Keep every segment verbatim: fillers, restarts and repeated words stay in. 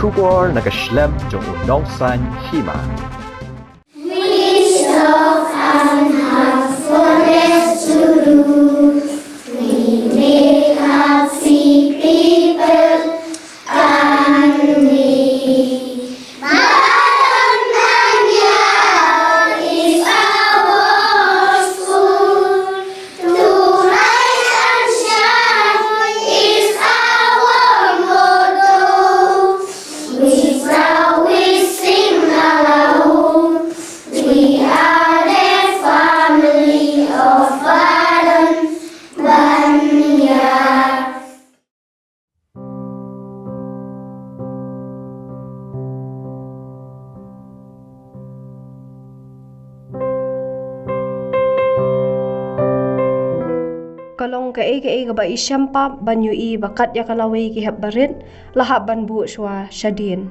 Khubor na ka shlem jong u nongsan hima. Ka long kaei kaei kaba i shemphang ban ïohi ba kat ïa ka lawei ki hep barit la hap ban buh shuwa shadien.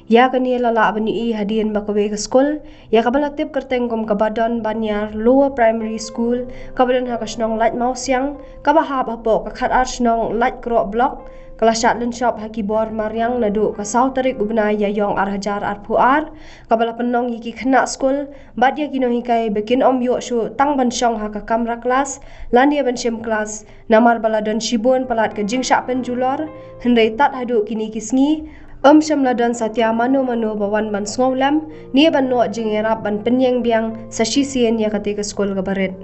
Ïa kane la lah ban ïohi hadien ba kawei ka skul ïa kaba la tip kyrteng kum ka Badon Banïar Lower Primary School, kaba don ha ka shnong Laitmawsiang, kaba hap hapoh ka khatar shnong Laitkroh Block, ka la shah lynshop ha ki bor mariang naduh ka saw tarik u bnai Ïaïong ar hajar arphew ar, kaba la pynlong ïa ki khynnah skul bad ïa ki nonghikai ba kin ym ïoh shuh tang ban shong ha ka kamra klas lane ban shim klas, namar ba la don shibun palat ka jingshah pynjulor, hynrei tad haduh kine ki sngi ym shym la don satia mano mano ba wan ban sngewlem ne ban noh jingïarap ban pynïeng biang sa shisien ïa kata ka skul kaba rit.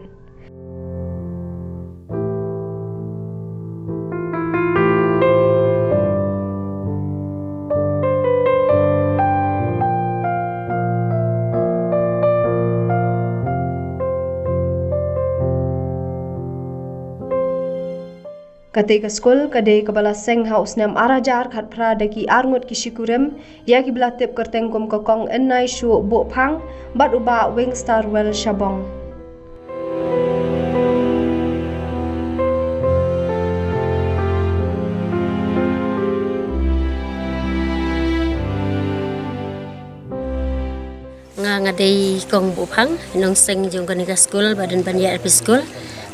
Kata ka skul ka dei kaba la seng ha u snem ar hajar khatphra da ki arngut ki shikurim ïa kiba la tip kyrteng kum ka Kong Ynnaishuh Buhphang bad u Bah Wingstarwell Shabong. Nga, nga dei Kong Buhphang, nongseng jong kane ka skul Badon Banïar L P School,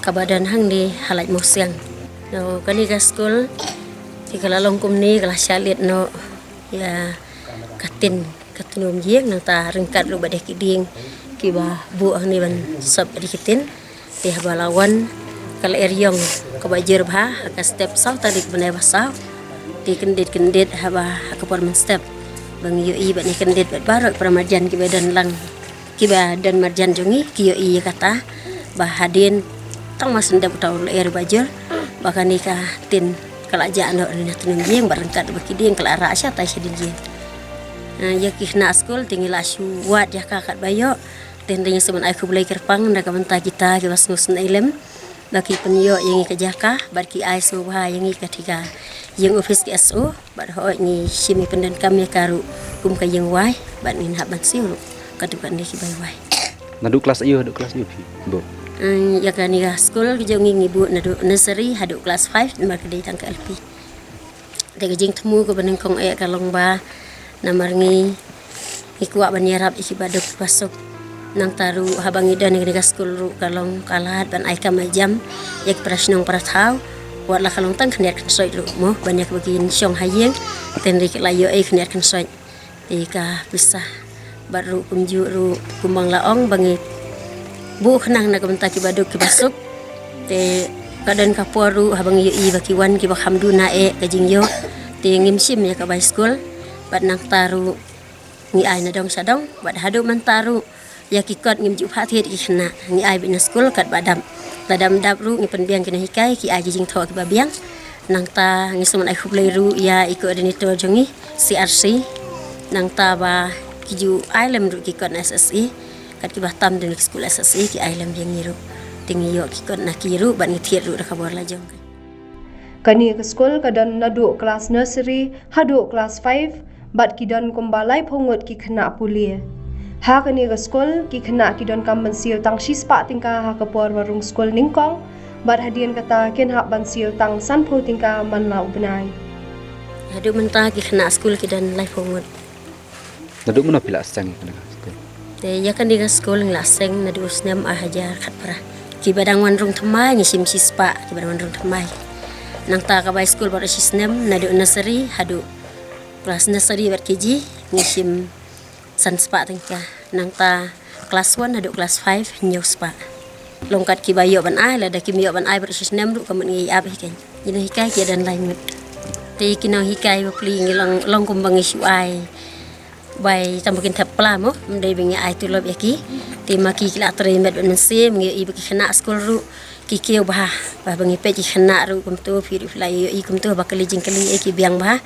kaba don hangne ha Laitmawsiang. Kane ka skul te ka la long kumne, ka la shah leit noh ïa ka tin ka tnum ïing, nangta ryngkat ruh bad ïa ki dieng kiba buh hangne ban sop bad ïa ki tin. Te haba la wan ka la er ïong kaba jur bha ha ka step saw tarik bnai ba saw. Te kyndit kyndit haba ha ka por mynstep ba ngi ïohi bad ngi kyndit bad baroh para marjan kiba don lang, kiba don marjan jong ngi ki ïohi ïa kata ba hadien tang ma shen dep uta u la er ba jur ba kane ka tin ka la jah noh na tnum ïing ba ryngkat ba ki dieng ka la rah shatai sha dien ïing. Ïa ki khynnah skul te ngi la shu wad ïa ka kat ba ïoh. Te ngi sngewbha ai khublei kyrpang na ka bynta kita kiba sngewsynei lem ba ki pynïoh ïa ngi ka jaka bad ki ai sngewbha ïa ngi ka thika ïing office ki S O bad hooid ngi shim ïa pyndonkam ïa ka ruh kum ka ïing wai bad ngin hap ban siew ruh katto katne ki bai wai. Naduh klas aïu haduh klas aïu phi buh? Ïa kane ka skul ka jong ngi ngi buh naduh nursery haduh klas five namar ka dei tang ka L P. Te ka jingthmu kaba nyngkong eh ka long ba namar ngi ngi kwah ban ïarap ïa kiba duk kiba suk. Nangta ruh haba ngi don ïa kane ka skul ruh ka long ka lad ban ai kam ai jam ïa ki para shnong para thaw. Wat la ka long tang khyndiat khynsoit ruh mo ban ïa kaba kin shong ha ïing. Te ngi la ïoh ei khyndiat khynsoit. Te ka pisa bad ruh kumjuh ruh kumba nga la ong ba ngi buh khnang na ka bynta kiba duk kiba suk. Te ka don ka por ruh haba ngi ïohi ba ki wan kiba kham duna eh ka jingïoh. Te ngim shim ïa ka bai skul bad nangta ruh ngi ai na dong sha dong bad haduh mynta ruh ïa ki kot ngim ju phah thied ki khynnah, ngi ai beit na skul katba dap. Lada ym dap ruh ngi pynbiang ki nonghikai ki ai ki jingthoh kiba biang. Nangta ngi sngewbha ai khublei ruh ïa i coordinator jong ngi C R C. Nangta ba ki ju ai lem ruh ki kot na S S E kat kiba tam don ki skul S S E ki ai lem ïa ngi ruh. Te ngi ïoh ki kot na ki ruh bad ngi thied ruh da ka bor la jong. Kane ka skul ka don naduh klas nursery haduh klas five bad ki don kumba laiphew ngut ki khynnah pule. Ha kane ka skul ki khynnah ki donkam ban siew tang shispah tyngka ha ka por ba rung skul nyngkong bad hadien kata kin hap ban siew tang sanphew tyngka man la u bnai. Haduh mynta ki khynnah skul ki don laiphew ngut. Naduh mynno phi la seng ïa kane ka skul? Te ïa kane ka skul ngi la seng naduh u snem ar hajar khatphra. Kiba dang wan rung thymmai ngi shim shispah kiba dang wan rung thymmai. Nangta ka bai skul baroh shi snem naduh nursery haduh Klas nursery bad K G ngi shim san spah tyngka. Nangta klas one haduh klas five hynñiew spah. Long kat kiba ïoh ban ai, lada kim ïoh ban ai baroh shi snem ruh ka mut ngi ïa ap hi keiñ. Ki nonghikai ki don lai ngut. Te ki nonghikai bapli ngi long, long kumba ngi shu ai bai tang ba kin thep pla mo, ym dei ba ngi ai tulop ïa ki. Te ma ki ki la trei met bad mynsiem, ngi ïohi ba ki khynnah skul ruh ki kiew bha. Ba, ba ngi peit ki khynnah ruh kumto, phi ruh phi la ïohi kumto ba kali jingkali eh ki biang bha.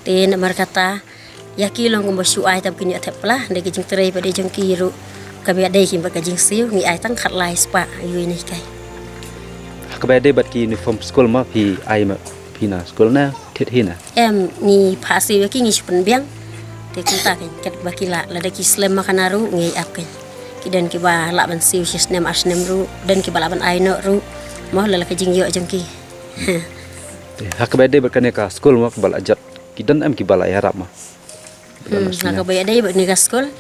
Te namar kata ïa ki long kumba shu ai tang ba kin ïoh thep pla, hynrei ki jingtrei pat de jong ki ruh kaba ïadei ki bad ka jingsiew ngi ai tang khatlai spah ïa u nonghikai. Ha kaba ïadei bad ki uniform skul ma phi ai ma phi na skul na thied hi na? Em, ngi phah siew ïa ki, ngi shu pynbiang. Te kumta keiñ, katba ki lah, lada ki slem ma kane ruh ngi ap keiñ. Ki don kiba lah ban siew shi snem ar snem ruh, don kiba lah ban ai noh ruh. Mo, lada ka jingïoh jong ki. Te ha kaba ïadei bad kane ka skul ma kaba la jot, ki don em kiba la ïarap ma? Hmm, ha kaba ïadei bad kane ka skul.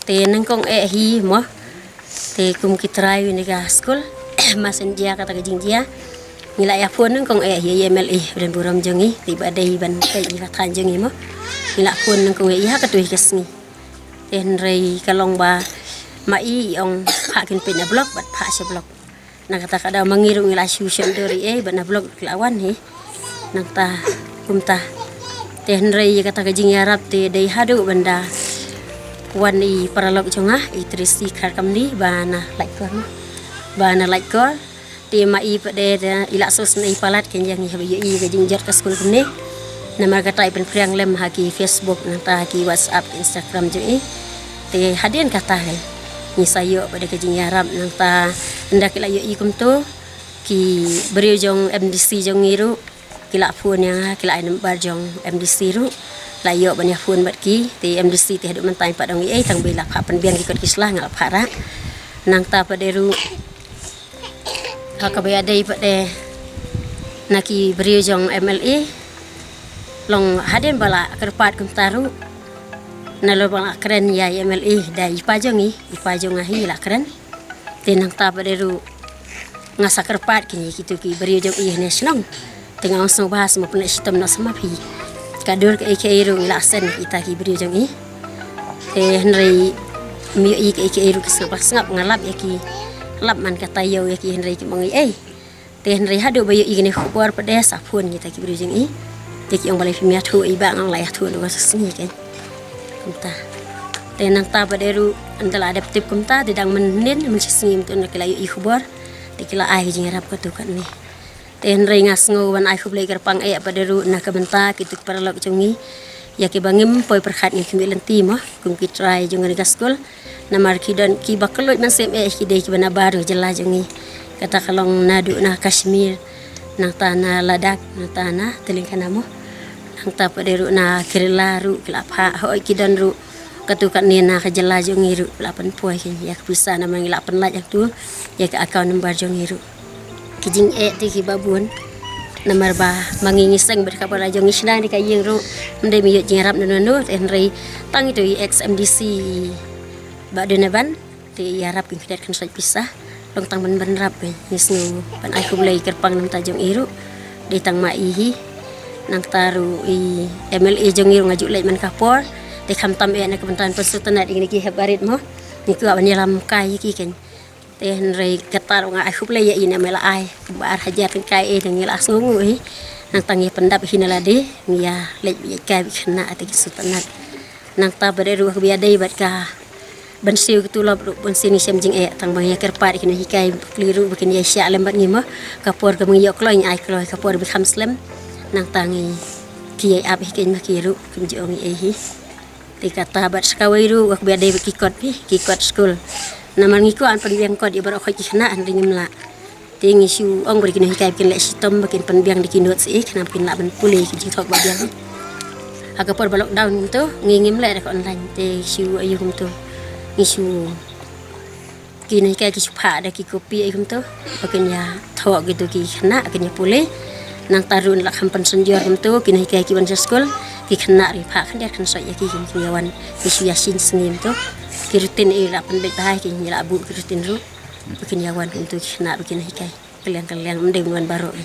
Te nyngkong eh hi mo. Te kum ki trai ïa kane ka skul, ma shen jia kata ka jingjia, ngi la ïa phone nyngkong eh ïa i M L A ba don burom jong ngi, te ba dei ban peit ïa ka thaiñ jong ngi mo. Ngi la phone nyngkong eh ïa ha katei ka sngi. Te hynrei ka long ba ma i i ong phah kin peit na block bad phah sha block. Na kata ka daw ma ngi ruh ngi la shu shon dor ïa i bad na block ruh ki la wan hi. Nangta kumta. Te hynrei ïa kata ka jingïarap te dei haduh ban da wan i paralok jong nga, i Tracy Kharkamni, ba na Laitkor. Ba na Laitkor. Te ma i pat de, de i la sngewsynei palat keiñ ïa ngi haba ïohi ka jingjot ka skul kumne. Namar kata i pynphriang lem ha ki Facebook, nangta ha ki WhatsApp, ki Instagram jong i. Te hadien kata hi ngi sa ïoh pat de ka jingïarap, nangta ynda ki la ïohi kumto, ki briew jong M D C jong ngi ruh ki la phone ïa nga, ki la ai number jong M D C ruh. La ïoh ban ïa phone bad ki, te M D C te haduh mynta pat ong i ei, tang ba i la phah pynbiang ki kot ki sla, nga la phah rah. Nangta pat de ruh ha kaba ïadei pat de na ki briew jong M L A, long hadien ba la kyrpad kumta ruh, nalor ba la kren ïa i M L A da i pa jong i, i pa jong nga hi la kren. Te nangta pat de ruh nga sa kyrpad keiñ ïa kito ki briew jong i hangne shnong. Te nga ong sngewbha sa ma pynleit shitom noh sa ma phi. Ka dur kaei kaei ruh ngi la send kita ki briew jong i. Te hynrei ym ïohi kaei kaei ruh ki sngap, sngap, nga lap ïa ki, lap man ka taïew ïa ki hynrei kim ong ei ei. Te hynrei haduh ba ïohi kane ka khubor pat de sa phone kita ki briew jong i. Te ki ong balei phim ïathuh ei, ba nga ong la ïathuh ruh ka sngi keiñ. Kumta. Te nangta pat de ruh ynda la dep tip kumta, te dang mynhynnin, mynshisngi mynta ki la ïohi khubor. Te ki la ai ka jingïarap katto katne. Te hynrei nga sngew ban ai khublei kyrpang eh pat de ruh na ka bynta kito ki paralok jong ngi, ïa kiba ngim poi pyrkhat, ngim khmih lynti mo, kum ki trai jong kane ka skul. Namar ki don kiba kylluid mynsiem eh, ki dei kiba na baroh jylla jong ngi. Kata ka long naduh na Kashmir, nangta na Ladakh, nangta na tylli khana mo. Nangta pat de ruh na Kerala ruh ki la phah, hooid ki don ruh katto katne na ka jylla jong ngi ruh ki la pynpoi keiñ ïa ka pisa, namar ngi la pynlait hangto ïa ka account number jong ngi ruh. Ki jingeh te kiba bun. Namar ba ma ngi ngi seng bad ka para jong ngi, shna ïa ka ïing ruh ym dei ba ïoh jingïarap nano nano, te hynrei tang ito i ex M D C Bah Donovan te ïarap keiñ khyndiat khynsoit pisa. Long tang ban bynrap keiñ, ngi sngew ban ai khublei kyrpang na ka bynta jong i ruh. Dei tang ma i hi. Nangta ruh i M L A jong ngi ruh nga ju leit man ka por. Te khamtam eh na ka bynta ban pynsngewtynnat ïa kine ki hep barit mo, ngi kwah ban ïalam kai ïa ki keiñ. Te hynrei kata ruh nga ai khublei ïa i namar i la ai kumba ar hajar tyngka ïa i, te ngi la sngewnguh hi. Nangta ngi pyndap hi na lade, ngi ïa leit ïaid kai bad ki khynnah te ki sngewtynnat. Nangta pat de ruh kaba ïadei bad ka ban siew ki tulop ruh, bun sien ngi shem jingeh, tang ba ngi ïa kyrpad ïa ki nonghikai bapli ruh ba kin ïa shah lem bad ngi mo. Ka por kaba ngi ïoh kloi ngi ai kloi, ka por ba kham slem nangta ngi, ki ïa ap hi keiñ ma ki ruh kim ju ong ei ei hi. Te kata bad sa kawei ruh kaba ïadei bad ki kot phi, ki kot skul. Namar ngi kwah ban pynbiang kot ïa baroh khoit ki khynnah hynrei ngim lah. Te ngi shu ong bad ki nonghikai ba kin leit shitom ba kin pynbiang da ki notes eh, khnang ba kin lah ban pule ki jingthoh ba biang. Ha ka por ba lockdown kumto ngi ngim leh da ka online, te shu aïu kumto, ngi shu, ki nonghikai ki shu phah da ki copy aïu kumto ba kin ïa thoh kito ki khynnah kin ïa pule. Nangta ruh la kham pynsynjor kumto, ki nonghikai ki wan sha skul, ki khynnah ruh phah khyndiat khynsoit ïa ki, kin ïa wan, ki shu ïa shisien kumto. Ki routine i la pynbeit bha, kin ïa la buh ki routine ruh ba kin ïa wan kumto ki khynnah bad ki nonghikai. Kylliang kylliang, ym dei ban wan baroh.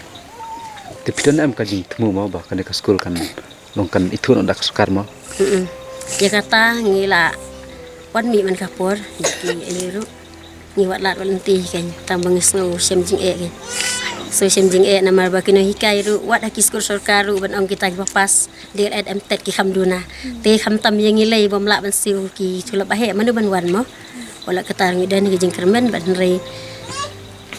Te phi don em ka jingthmu mo ba kane ka skul kan Long kan ithuh noh da ka sorkar mo. Mm-mm. Ïa kata ngi la wan mih man ka por, ngi ki ïa ruh. Ngi wat lad wat lynti kein, tang ba ngi sngew shem jingeh kein. Sngew shem jingeh namar ba ki nonghikai ruh, wat ha ki skul sorkar ruh ban ong kita kiba pass D El Ed M Ted ki kham duna. Te khamtam ïa ngi lei bym lah ban siew ki tulop ba heh, mano ban wan mo. Wat la kata ngi don ka jingkyrmen bad hynrei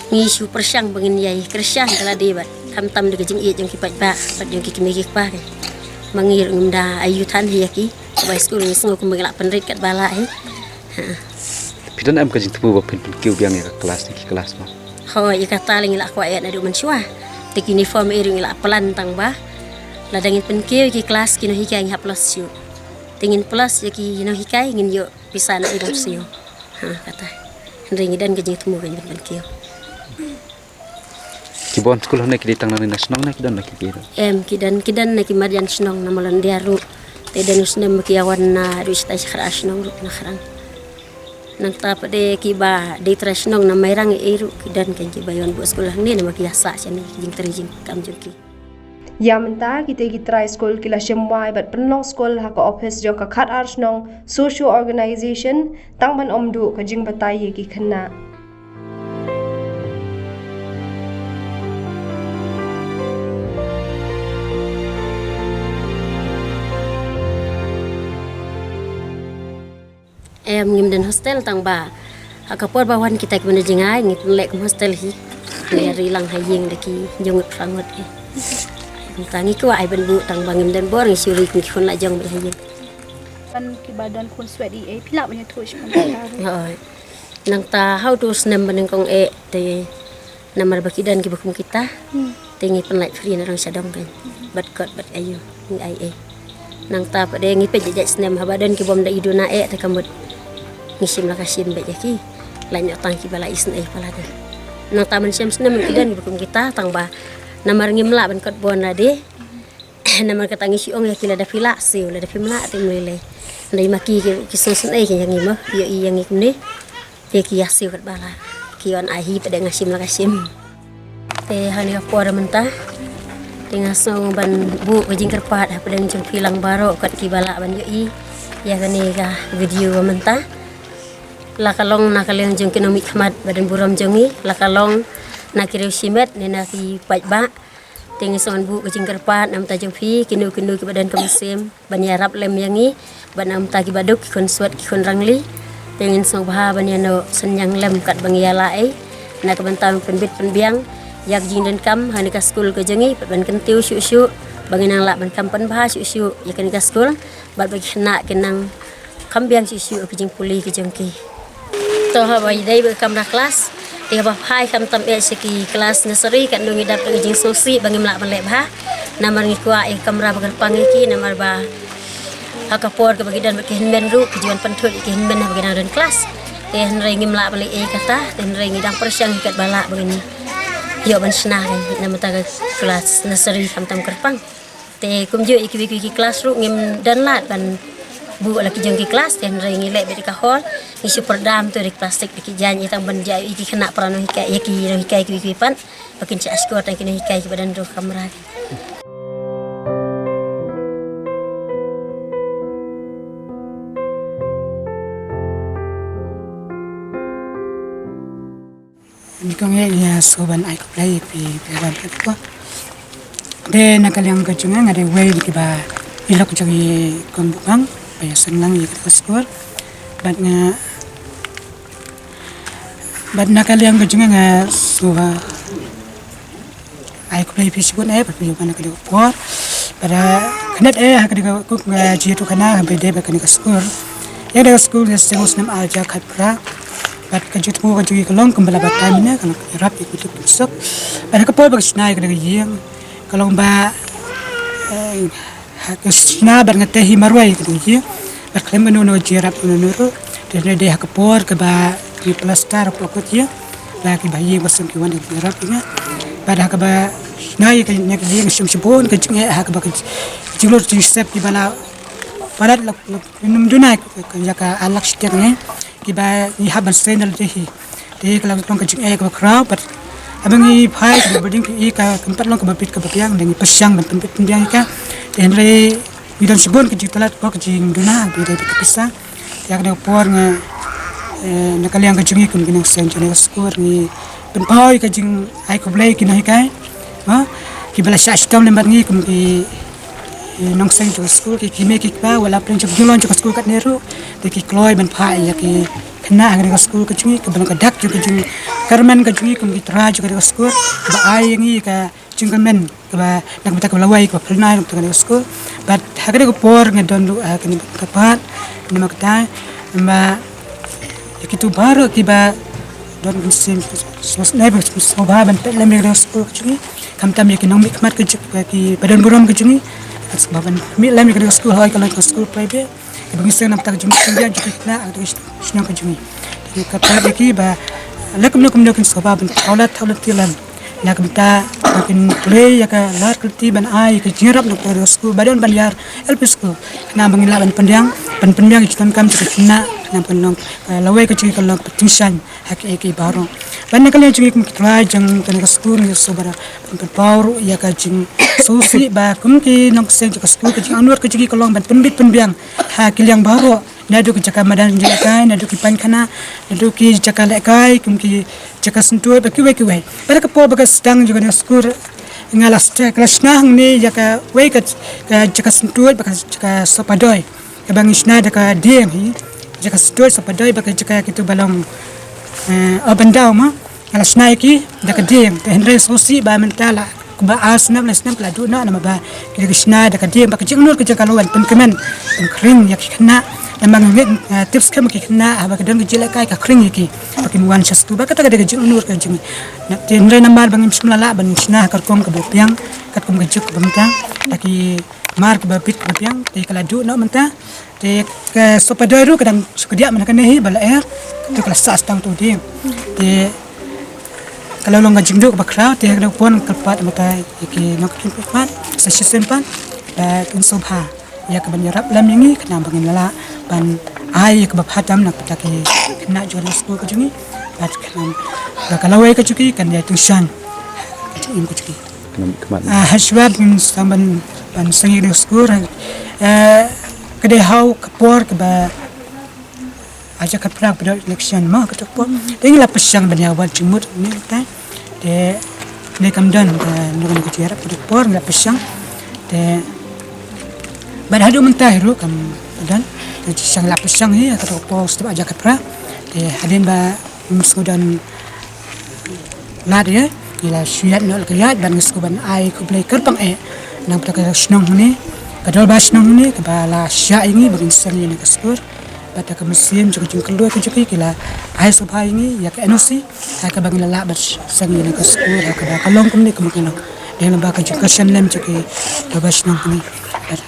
ngi shu pyrshang ba ngin ïai kyrshan ka lade bad khamtam da ka jingïeit jong ki paidbah bad jong ki kmie ki kpa kein. Ma ngi ruh ngim da aiu than hi ïa ki. Bai skul ngi sngew kumba ngi lah pynrit katba lah hi. Ha. Phi don em ka jingthmu ba phin pynkiew biang ïa ka klas ne ki klas mo? Hooid, ïa kata la ngi la kwah ïa naduh mynshuwa. Te ki uniform ei ruh ngi la plan tang ba lada ngin pynkiew ïa ki klas ki nonghikai ngi hap plus shuh. Te ngin plus ïa ki nonghikai ngin ïoh pisa na i dang siew. Ha, kata. Hynrei ngi don ka jingthmu ka jingpynkiew. Ki ba wan skul hangne ki dei tang nangne na shnong ne ki don na ki, ki? Em, ki don, ki don na ki marjan shnong na Malandia ruh. Te don u snem ba ki ïa wan naduh shatai sha Khraw shnong ruh na Khrang. Nangta pat de kiba dei trai shnong na Mairang ei ruh ki don kein kiba ïa wan buh skul hangne namar ki ïa sah shane ki jingtrei jingkam jong ki. Ïa mynta kitei ki trai skul ki la shim wai bad pynlong skul ha ka ophis jong ka khatar shnong socio organization tang ban ym duh ka jingbatai ïa ki khynnah. Em, ngim don hostel tang ba ha ka por ba wan kita kiba na jngai ngi pynleh kum hostel hi. Ngi ri lang ha ïing da ki jong ngut phra ngut hi. Mynta ngi kwah ai ban buh tang ba ngim don bor ngi shu ri kum ki khun la jong bad ha ïing. Ban kiba don khun swet i ei phi lah ban ïathuh sha ka. Hooid. Nangta ha utu u snem ba nyngkong eh te namar ba ki don kiba kum kita. Hmm. Te ngi pynlait free na rong sha dong kein. Bad kot bad aïu ngi ai ei. Nangta pat de ngi peit jait jait snem haba don ki bym da i duna eh te ka mut ngi shim la ka shim beit ïa ki. Lait noh tang kiba la isynei palat. Nangta mynshem snem ki don kiba kum kita tang ba namar ngim lah ban kot bor lade. Namar kata ngi shu ong ïa ki lada phi lah siew, lada phim lah te ym lei lei. Hynrei ma ki ki, ki sngewsynei ki ïa ngi mo, ïohi ïa ngi kumne. Te ki ïa siew katba lah. Ki wan ai hi pat de nga shim la ka shim. Te ha kane ka por mynta te nga sngew ban buh ka jingkyrpad hapdeng jong phi lang baroh kat kiba lah ban ïohi ïa kane ka video mynta. La ka long na ka liang jong ki nongmihkhmat ba don burom jong ngi, la ka long na ki riewshimet ne na ki paidbah. Te ngi sngew ban buh ka jingkyrpad na ka bynta jong phi kino kino kiba don ka mynsiem ban ïarap lem ïa ngi, bad na ka bynta kiba duk ki khun swet ki khun rangli. Te ngin sngewbha ban ïa noh synñiang lem katba ngi ïa lah ei. Na ka bynta ban pynbit pynbiang ïa ka jingdonkam ha kane ka skul ka jong ngi, bad ban kyntiew shuh shuh ba ngin nang lah ban kam pynbha shuh shuh ïa kane ka skul, bad ba ki khynnah kin nang kham biang shuh shuh ka jingpule ka jong ki. To haba ïadei bad ka kamra klas, te haba phai khamtam eh sha ki klas nursery, katno ngi dap da ka jingsngewsih ba ngim lah ban leh bha. Namar ngi kwah ïa ka kamra ba kyrpang ïa ki, namar ba ha ka por kaba ki don bad ki hynmen ruh ki ju wan pynthut ïa ki hynmen haba ki dang don klas. Te hynrei ngim lah ban leh ei kata, te hynrei ngi dang pyrshang ïa katba lah ba ngin ïoh ban shna, namar ta ka klas nursery khamtam kyrpang. Te kumjuh ïa kiwei kiwei ki klas ruh ngim don lad ban buh la ki jong ki klas, te hynrei ngi leh beit ïa ka hall, ngi shu pyrda to da ki plastik da ki jaiñ, ïa tang ban jia ïa ki khynnah para nonghikai, ïa ki nonghikai kiwei kiwei pat ba kin shah shkor tang ki nonghikai kiba don ruh ha kamra. Nyngkong eh ngi ïa sngewbha ban ai khublei ïa phi, phi baroh. Te na ka liang ka jong nga, nga dei uwei na kiba ïalok jong i Kong Buhkang ba ïason lang ïa ka skul. Bad nga, bad na ka liang ka jong nga, nga sngewbha ai khublei ïa phi shibun eh, ba phi ïoh ban ïa ka dei ka por. Bad kane eh ha ka dei ka, ka jingïathuhkhana haba ïadei bad kane ka skul. Ïa kane ka skul ïa sdang u snem ar hajar khatphra. Bad ka jingthmu ka jong ngi ka long kumba la batai mynne, ka long ka ïarap ïa ka duk ka suk. Bad ha ka por ba ka shna ïa kane ka ïing, ka long ba, eh, ha ka shna bad nga tei hi marwei ïa kane ka ïing. Bad khlem kano kano ka jingïarap kano kano ruh. Te hynrei dei ha ka por kaba ngi plaster hapoh kut ïing, la ki bahaïing basong ki wan ïarap ïa nga. Bad ha kaba shna ïa kane ka ïing, shim shibun ka jingeh ha kaba ka jinglut jingsep kiba la palat la, la, ym duna ïa ka ar lak shiteng ne kiba ngi hap ban sei na lade hi. Te ka la long ka jingeh kaba khraw, bad haba ngi phai ka building ka i ka, kam pat long kaba bit kaba biang, da ngi pyrshang ban pynbit pynbiang ïa ka. Te hynrei ngi don shibun ka jingtlot bad ka jingduna, ngi dei bad ka pisa. Ïa kane ka por nga, eh, na ka liang ka jong ngi kum ki nongseng jong kane ka skul ngi pynpaw ïa ka jingai khublei ki nonghikai, ha, kiba la shah shitom lem bad ngi kum ki, eh, nongseng jong ka skul, ki kmie ki kpa, wat la pyrshah jong ka skul katne ruh, te ki kloi ban phah ïa ki khynnah ha kane ka skul ka jong ngi, kaba long ka dak jong ka jingkyrmen ka jong ngi kum ki trai jong kane ka skul, ba ai ïa ngi ka jingkyrmen kaba na ka bynta kaba lawei kaba phyrnai na ka bynta kane ka skul. Bad ha kane ka por nga don ruh ha kane ka pat, namar kata, namar ïa kito baroh kiba don ka mynsiem sngewsynei bad sngewbha ban peit lem ïa kane ka skul ka jong ngi. Khamtam ïa ki nongmihkhmat ka jong ngi, kiba don burom ka jong ngi, sngewbha ban mih lem ïa kane ka skul, hooid ka long ka skul private. Kaba ngi seng namar ka jingmut jingbiang jong ki khynnah ha ka shnong ka jong ngi. Te ka pat ïa ki ba la kumno kumno kin sngewbha ban thaw lad thaw lynti lem na ka bynta ba kin plie ïa ka lad ka lynti ban ai ïa ka jingïarap na ka skul ba don ban ïar L P skul. Khnang ba ngin lah ban pynbiang, ban pynbiang ïa ka jingdonkam jong ki khynnah, khnang ban long, eh, lawei ka jong ngi ka long ka tyngshaiñ ha kiei kiei baroh. Bad na ka liang jong ngi kum ki trai jong kane ka skul ngi sngewbha ban pynpaw ruh ïa ka jingsngewsih ba kum ki nongseng jong ka skul ka jingangnud ka jong ngi ka long ban pynbit pynbiang ha ki liang baroh, naduh ki jaka madan jingïalehkai, naduh ki painkhana, naduh ki jaka lehkai, kum ki jaka syntuid bad kiwei kiwei. Bad ha ka por ba ka sdang jong kane ka skul nga la sdang, ka la shna hangne ïa kawei ka, ka jaka syntuid bad ka jaka sohpadoi. Kaba ngi shna da ka dieng hi. Jaka syntuid sohpadoi bad ka jaka kito ba long, eh, up and down mo. Nga la shna ïa ki da ka dieng. Te hynrei sngewsih ba mynta la kumba ar snem lai snem ka la duh noh namar ba ki la shna da ka dieng bad ka jingangnud ka jong ka long ban pynkmen, pynkhring ïa ki khynnah. Namar ngi ngeit, eh, tip skhem ki khynnah haba ka don ka jingïalehkai ka khring ïa ki ba kin wan sha skul. Bad kata ka dei ka jingangnud ka jong ngi. Te hynrei namar ba ngim shym la lah ban shna ha ka rukom kaba biang katkum ka juk kaba mynta, da ki mar kiba bit kiba biang, te ka la duh noh mynta. Te ka sohpadoi ruh ka dang shu kdiah mynta kane hi ba la er. Te ka la sah tang tu dieng. Te ka la long ka jingduh kaba khraw, te ka dang pon ka pat mynta ïa ki nongkynphad, sa shisien pat ba kin sngewbha ïa ka ban ïarap lem ïa ngi khnang ba ngin lah ban ai ïa kaba bha tam na ka bynta ki khynnah jong ka skul ka jong ngi. Bad khnang ba ka lawei ka jong ki kan ïa tyngshaiñ ka jingim ka jong ngi. Khmat. Ah, ha shuwa ngin sa ban, ban seng ïa ka skul. Eh, ka dei ha ka por kaba ha ka jaka pra ba dei election mo, kato ka por. Te ngi la pyrshang ban ïa wad jingmut mynta. Te ne kam don, eh, ngi ka jingïarap kato ka por ngi la pyrshang. Te bad haduh mynta hi ruh kam don. Te shisha ngi la pyrshang hi kato ka por step ha ka jaka pra. Te hadien ba ngim sngewdon lad ïa, ngi la shu ïaid noh la ka ïaid bad ngi sngewbha ban ai khublei kyrpang eh na ka bynta ka shnong hangne, ka dorbar shnong hangne kaba la shah ïa ngi ba ngin seng ïa kane ka skul. Bad da ka mynsiem jong ka jingkyrduh ka jong ki, ki la ai sngewbha ïa ngi ïa ka N O C ha kaba ngi la lah ban seng ïa kane ka skul ha kaba ka long kumne kumba ka long. Dei namar ka jingkyrshan lem jong ki dorbar shnong hangne. Bad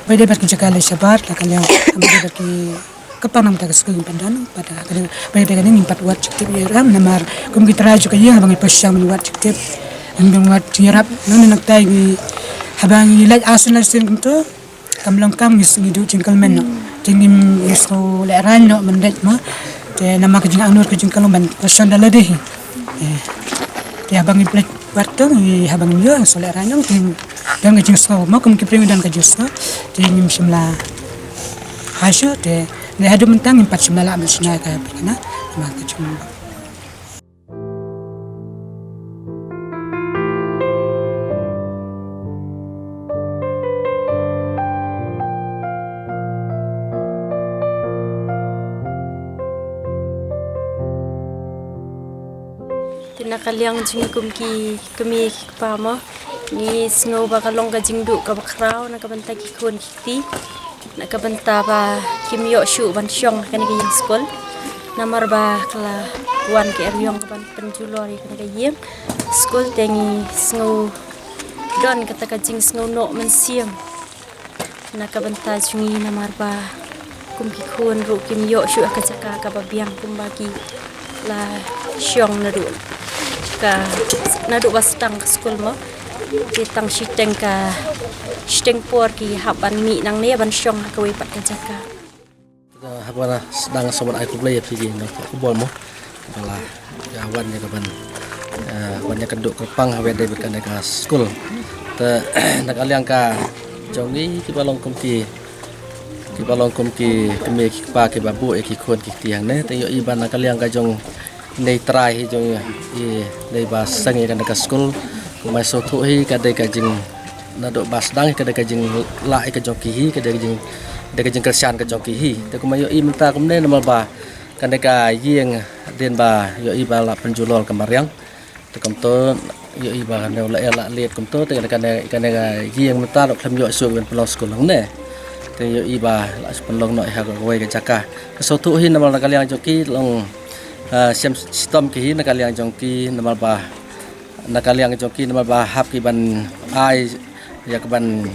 ba dei bad ki jaka leit shabar, la ka liang, ba dei bad ki kyrpang na ka bynta ka skul ngim pat don, bad ka dei, ba dei kane ngim pat wad jingtip ïa ram, namar kum ki trai jong ka ïing haba ngi pyrshang ban wad jingtip, ban wad jingïarap, nang nang tai ngi, haba ngi leit ar sien lai sien kumto, kam long kam ngi, ngi duh jingkyrmen noh. Te ngim, ngi sngew lehraiñ noh ban leit mo. Te namar ka jingangnud ka jong ka long ban pyrshang da lade hi. Eh. Te haba ngi leit wad to ngi, haba ngi ïoh, ngi sngew lehraiñ noh, te don ka jingsngew mo, kum ki briew don ka jingsngew. Te ngim shym la hashut, te ne haduh mynta ngim pat shym la lah ban shna ka painkhana. Namar ka jing Te na ka liang jong ngi kum ki kmie ki kpa mo, ngi sngew ba ka long ka jingduh kaba khraw na ka bynta ki khun ki kti, na ka bynta ba kim ïoh shuh ban shong ha kane ka ïing skul. Namar ba ka la wan ka eriong ka ban pynjulor ïa kane ka ïing skul, te ngi sngew don kata ka jingsngew noh mynsiem na ka bynta jong ngi, namar ba kum ki khun ruh kim ïoh shuh ha ka jaka kaba biang kumba ki la shong naduh ka, naduh ba sdang ka skul mo. Te tang shiteng ka, shiteng por ki hap ban mih nangne ban shong ha kawei pat ka jaka. Haba sdang sa ban ai khublei ïa phi ki nongthoh khubor mo, ba la ïa wan ïa ka ban, eh, wan ïa ka duh kyrpang haba ïadei bad kane ka skul. Te na ka liang ka Jong ngi kiba long kum ki, kiba long kum ki kmie ki kpa kiba buh ïa ki khun ki kti hangne, te ïohi ba na ka liang ka jong i trai hi jong i, dei ba seng ïa kane ka skul. Kumba sngewthuh hi ka dei ka jing, naduh ba sdang hi ka dei ka jinglah ïa ka jong ki hi, ka dei ka jing, dei ka jingkyrshan ka jong ki hi. Te kumba ïohi mynta kumne namar ba kane ka ïing, dei ba ïohi ba la pynjulor ka mariang. Te kumto ïohi ba kane u la ïa la leit kumto, te kane, kane ka ïing mynta ruh khlem ïoh shuh ban pynlong skul hangne. Te ïohi ba la shu pynlong noh ha kawei ka jaka. Ka sngewthuh hi namar na ka liang jong ki long, ah, shem shitom ki hi na ka liang jong ki namar ba, na ka liang jong ki namar ba hap ki ban ai ïa ka ban,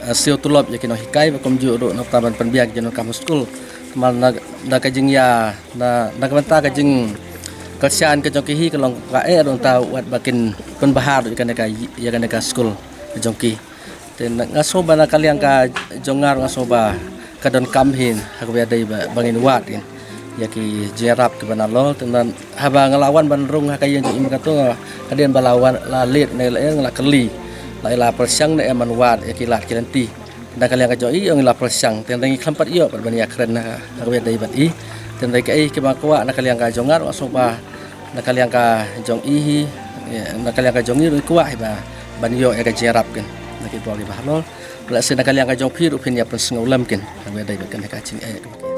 eh, siew tulop ïa ki nonghikai ba kumjuh ruh na ka bynta ban pynbiang ki jingdonkam skul. Namar na, na ka jingïa, na, na ka bynta ka jingkyrshan ka jong ki hi ka long ka eh ruh ta wat ba kin pynbha ruh ïa kane ka, ïa kane ka skul ka jong ki. Te na, nga sngew ba na ka liang ka jong nga ruh nga sngew ba ka donkam hi ha kaba ïadei ba, ba ngin wad ïa ki jingïarap kiba nalor. Te na haba nga la wan ban rung ha ka ïing jong i mynta kato, hadien ba la wan la leit ne la ïeng la kylli, la ïa la pyrshang ne em ban wad ïa ki lad ki lynti. Na ka liang ka jong i ong i la pyrshang, te ngi khlem pat ïoh pat ban ïakren ha, ha kaba ïadei bad i. Te ngi kaei kiba kwah na ka liang ka jong nga ruh nga sngew ba na ka liang ka jong i hi, na ka liang ka jong i ruh i kwah hi ba ban ïoh ïa ka jingïarap kin na ki bor kiba halor. Lehse na ka liang ka jong phi ruh phin ïa pynsngewlem kin ha kaba ïadei bad kane ka jingeh kaba ki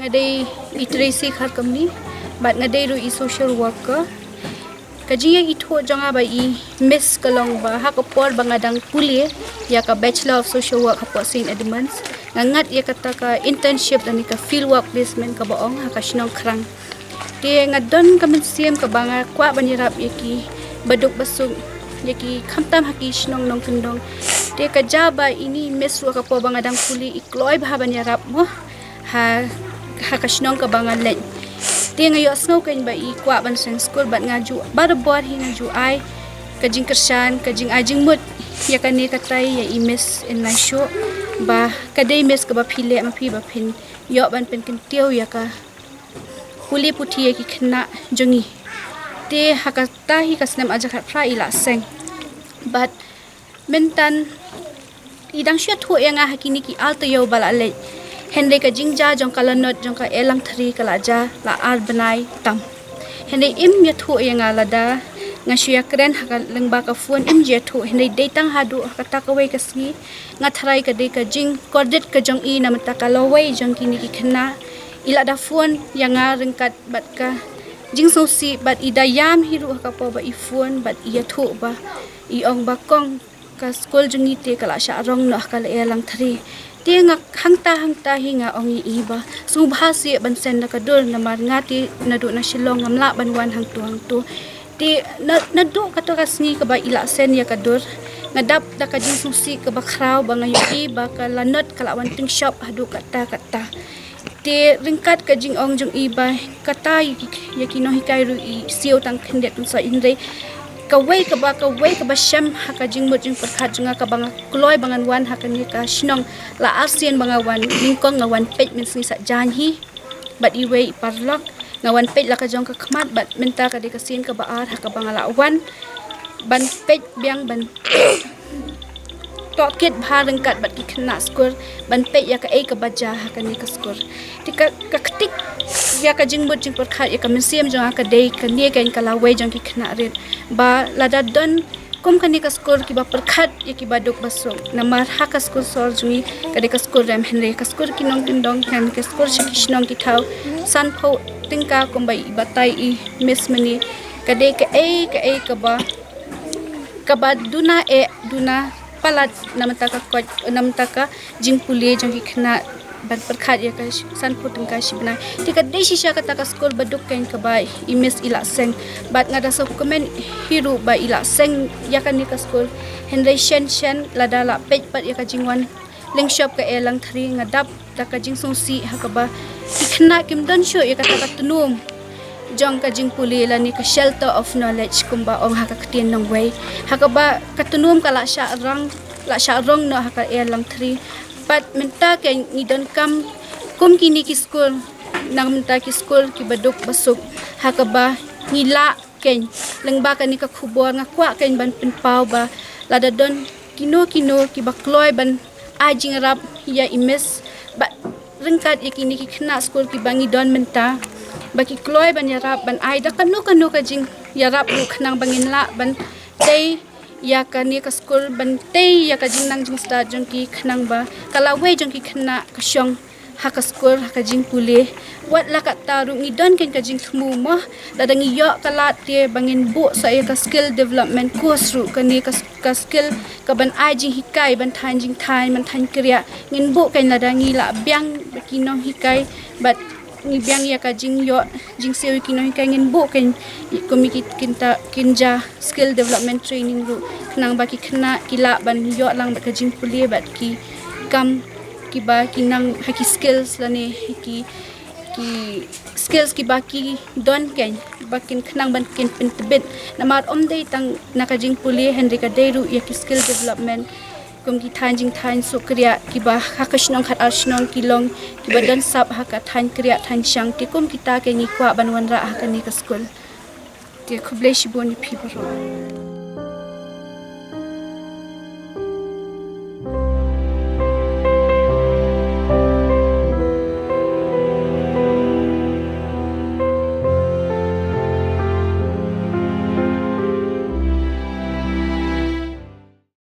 Nga dei i Tracy Kharkamni, bad nga dei ruh i social worker. Ka jingïaithuh jong nga bad i Miss ka long ba ha ka por ba nga dang pule ïa ka Bachelor of Social Work hapoh Saint Edmunds, nga ngat ïa kata ka internship lane ka field work placement kaba ong ha ka shnong Krang. Te nga don ka mynsiem kaba nga kwah ban ïarap ïa ki baduk basuk, ïa ki khamtam ha ki shnong nongkyndong. Te ka jia ba ine i Miss ruh ha ka por ba nga dang pule i kloi bha ban ïarap mo ha, ha ka shnong kaba nga leit. Te nga ïohsngew kein ba i kwah ban seng skul bad nga ju barabor hi nga ju ai ka jingkyrshan, ka jingai jingmut ïa kane katai ïa i Miss Inlaishoh, ba ka dei Miss kaba phi leh ma phi ba phin ïoh ban pynkyntiew ïa ka pule puthi ïa ki khynnah jong ngi. Te ha kata hi ka snem ar hajar khatphra i la seng. Bad mynta i dang shu ïathuh ïa nga ha kine ki ar taïew ba la leit. Hynrei ka jingjia jong ka lanot jong ka Elangthri ka la jia la ar bnai tam. Hynrei im ïathuh ïa nga lada nga shu ïakren ha ka lyngba ka phone im ju ïathuh. Hynrei dei tang haduh ha kata kawei ka sngi nga tharai ka dei ka jingkordit ka jong i na bynta ka lawei jong kine ki khynnah. I la da phone ïa nga ryngkat bad ka jingsngewsih bad i da ïam hi ruh ha ka por ba i phone bad i ïathuh ba i ong ba kong ka skul jong ngi te ka la shah rong noh ha ka Elangthri. Te nga hangta hangta hi nga ong ïa i ba sngewbha seh ban send da ka dur namar nga te naduh na Shillong ngam lah ban wan hangto hangto. Te na, naduh kato ka sngi kaba i la send ïa ka dur, nga dap da ka jingsngewsih kaba khraw ba nga ïohi ba ka lanot ka la wan tyngshop haduh katta katta. Te ryngkat ka jingong jong i ba kata ïa ki, ïa ki nonghikai ruh i siew tang khyndiat khynsoit, hynrei kawei kaba, kawei kaba shem ha ka jingmut jingpyrkhat jong nga kaba nga kloi ba ngan wan ha kane ka shnong la ar sien ba nga wan nyngkong, nga wan peit mynsngi saitjaiñ hi bad iwei i paralok, nga wan peit la ka jong ka khmat bad mynta ka dei ka sien kaba ar ha kaba nga la wan ban peit biang, ban tohkit bha ryngkat bad ki khynnah skul ban peit ïa kaei kaba jia ha kane ka skul. Te ka, ka ktik ïa ka jingmut jingpyrkhat ïa ka mynsiem jong nga ka dei kane kein ka lawei jong ki khynnah rit ba lada don kum kane ka skul kiba pyrkhat ïa kiba duk ba suk. Namar ha ka skul sor jong ngi ka dei ka skul rem, hynrei ka skul ki nongkyndong, hynrei ka skul sha ki shnong ki thaw, sanphew tyngka kumba i batai i Miss mynne, ka dei kaei kaei kaba, kaba duna eh duna palat na bynta ka koit, na bynta ka jingpule jong ki khynnah ban pyrkhat ïa ka sh-, sanphew tyngka shi bnai. Te ka dei shisha kata ka skul ba duk kein kaba i Miss i la seng. Bad nga da sngewkmen hi ruh ba i la seng ïa kane ka skul. Hynrei shen shen lada la peit pat ïa ka jingwan lyngshop ka Air Langthri nga dap da ka jingsngewsih ha kaba ki khynnah kim don shuh ïa kata ka tnum jong ka jingpule lane ka shelter of knowledge kumba ong ha ka ktien nongwei. Ha kaba ka tnum ka la shah rong, la shah rong noh ha ka Air Langthri. Bad mynta keiñ ngi donkam kum kine ki skul, na mynta ki skul kiba duk ba suk, ha kaba ngi lah keiñ, lyngba kane ka khubor nga kwah keiñ ban pynpaw ba lada don kino kino kiba kloi ban ai jingïarap ïa i Miss, bad ryngkat ïa kine ki khynnah skul kiba ngi don mynta, ba ki kloi ban ïarap, ban ai da kano kano ka jingïarap ruh khnang ba ngin lah ban tei ïa kane ka skul, ban tei ïa ka jingnang jingstad jong ki khnang ba ka lawei jong ki khynnah ka shong ha ka skul ha ka jingpule. Wat la katta ruh ngi don keiñ ka jingthmu mo, lada ngi ïoh ka lad te ba ngin buh sa ïa ka skill development course ruh, kane ka, ka skill kaban ai jinghikai ban thaiñ jingthaiñ, ban thaiñ kriah. Ngin buh keiñ lada ngi lah biang ba ki nonghikai, bad ngi biang ïa ka jingïoh jingsiew ïa ki nonghikai, ngin buh keiñ kum ïa ki kynta kynja skill development training ruh, khnang ba ki khynnah ki lah ban ïoh lang bad ka jingpule bad ki kam kiba ki nang ha ki skills lane ha ki, ki skills kiba ki don keiñ ba kin khnang ban kin pyntbit. Namar ym dei tang na ka jingpule hynrei ka dei ruh ïa ki skill development kum ki thaiñ jingthaiñ suk kriah kiba ha ka shnong khatar shnong ki long kiba don sap ha ka thaiñ kriah thaiñ shang. Te kum kita keiñ ngi kwah ban wanrah ha kane ka skul. Te khublei shibun ïa phi baroh.